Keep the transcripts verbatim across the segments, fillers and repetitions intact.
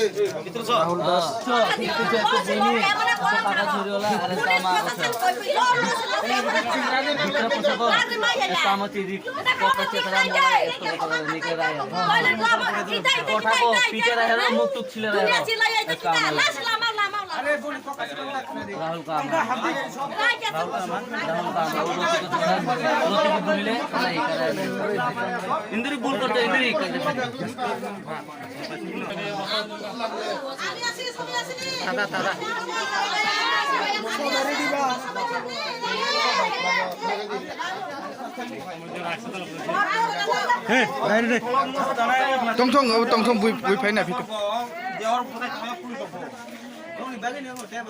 Rahul Das. Rahul Kam. Rahul Kam. Indri bol korte, indri. He, dai, dai. Tongthong, tongthong, bui, bui phaina phito.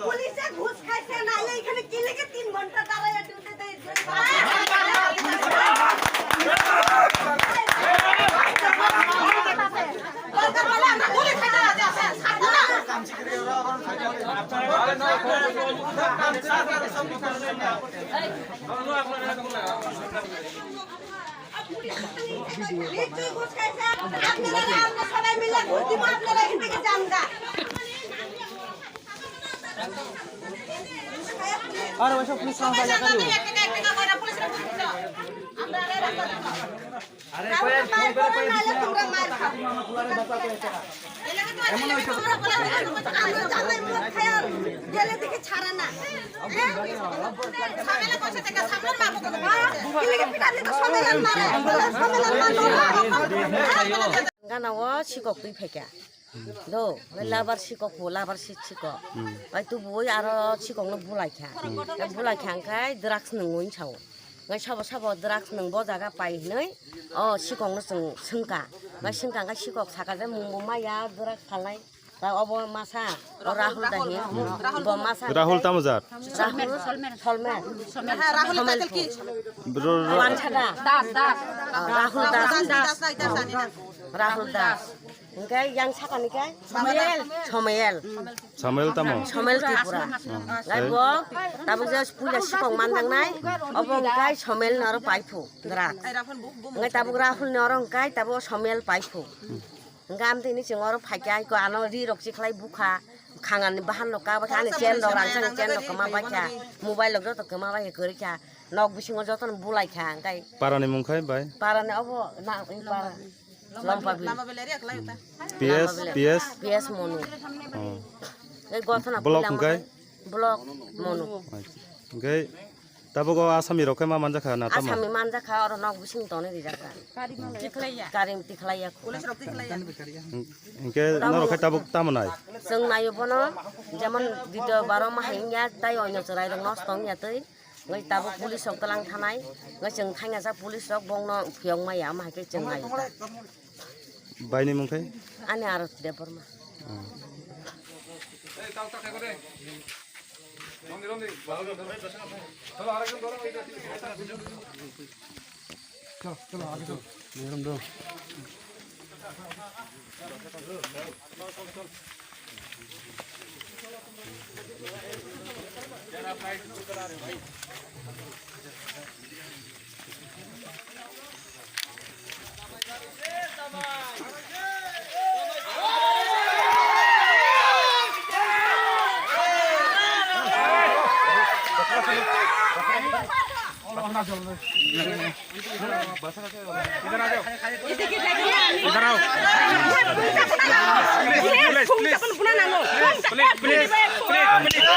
Police-e ঘুষ খাইছে না, এইখানে কি লেগে তিন ঘন্টা দাঁড়ায়? আপনারা, আমরা সবাই মিলে ঘুষ দিব, আপনারা এখান থেকে যান গা। আরে ওইসব পুলিশ সাহেব এলাকা দিয়ে। আরে কয়েক ফোন করে কয়েক দিন। গেলে দেখি ছাড়ে না। Gana o sikok twi phaikha. Do, labar sikok bo, labar si sikok. Bai tubui aro sikok no bulai kha. Bulai kha angkhai drugs nungwi sao. Ngai sabo sabo drugs nung bo jaga pai hinui o sikok no chwng swngkha. Bai swngkha angkhai sikok saka je mung bo maya drugs phalnai. Ta obo masa, o Rahul da hin. Bo masa. Rahul tamo jat? Rahul Solmer. Solmer. Rahul title ki? Bro, bro. Wansada. Das, das. Rahul Das. Das, das, das, das, das. Rahul Das. Hingke yang sakani ke? Samuel. Samuel. Samuel tamo? Samuel Tripura. Lai bo, tabuk je puila sikok mandangnai, obo hingke Samuel noro paipu, drak. Ngai tabuk Rahul noro hingke tabuk Samuel paipu. Hingke amtwi ni chwng oro phaikha, aiko ano ri rok chikhlai bukha, khangani bahan rok kabakha, ani chain rok rang chang chain rok kwma baikha, mobile rok joto kwma baikha kwrwikha, nok bisingo jotono bulaikha, hingke. Parani mung khai bai? Parani obo na, i para, Lompabil. P S, P S? P S Monu. Oh. Ei gothona Block puila hingkai? Block Monu. Hingke Tabuk o asami rok khe ma manjakha na tamo? Asami manjakha, oro nok bising tongni rijakha. Tikhlaiya. Karing tikhlaiya. Police rok tikhlaiya. Hingke norok khe tabuk tamo nai? Chwng naio bono, jemon dito baro ma hai wngya, tai oino chwrai rok nosto wngya twi. Ngai tabuk police rok tlang thanai, ngai chwng thaingjak police rok bongno phiyok maya, ama hai khe chwng naio ta. Baini mung khe? Ani Arati Debbarma. इधर आओ। Please, please, please, please, please.